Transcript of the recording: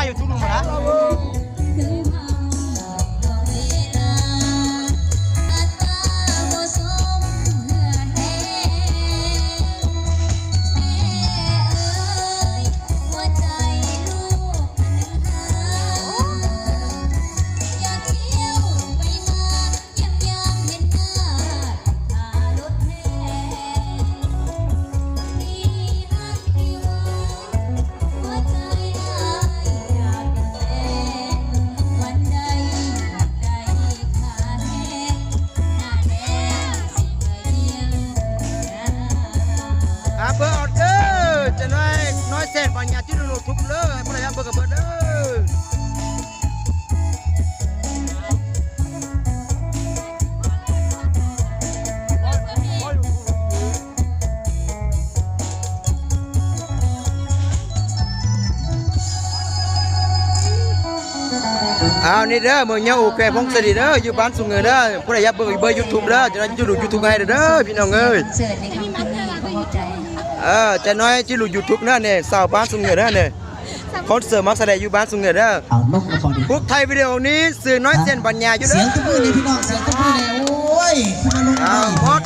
ຢູ່ທຸກລຸມນະ. ຫາເບີອອກເດີ ຈະນ້ອຍ ນ້ອຍແສນປັນຍາ ທີ່ YouTube ເດີ ຜູ້ໃດຢາກເບິ່ງກໍເບິ່ງເດີ. ອ້າວ ນີ້ເດີ ເມືອງຍາອູ ແຂວງຜົ້ງສາລີເດີ ຢູ່ບ້ານສຸງເງິນເດີ ຜູ້ໃດຢາກເບິ່ງ ເບິ່ງ YouTube ເດີ ຈະໄດ້ຢູ່ YouTube ໃຫ້ເດີ ພີ່ນ້ອງເອີຍ. ເອີ ຈະນ້ອຍຊິລົງ YouTube ເດີ ນີ້ ສາວບ້ານສຸງເງິນເດີ ນີ້ ຄົນເສີມມັກສະແດງຢູ່ບ້ານສຸງເງິນເດີ. ເອົາລົງນະຄອນ ພວກໄທວິດີໂອນີ້ຊື່ນ້ອຍແສນປັນຍາຢູ່ເດີ. ສຽງຕົບມືນີ້ພີ່ນ້ອງ ສຽງຕົບມືແດ່. ໂອ້ຍ ຄືມາລົງ ອ້າວ ນີ້ ມອດ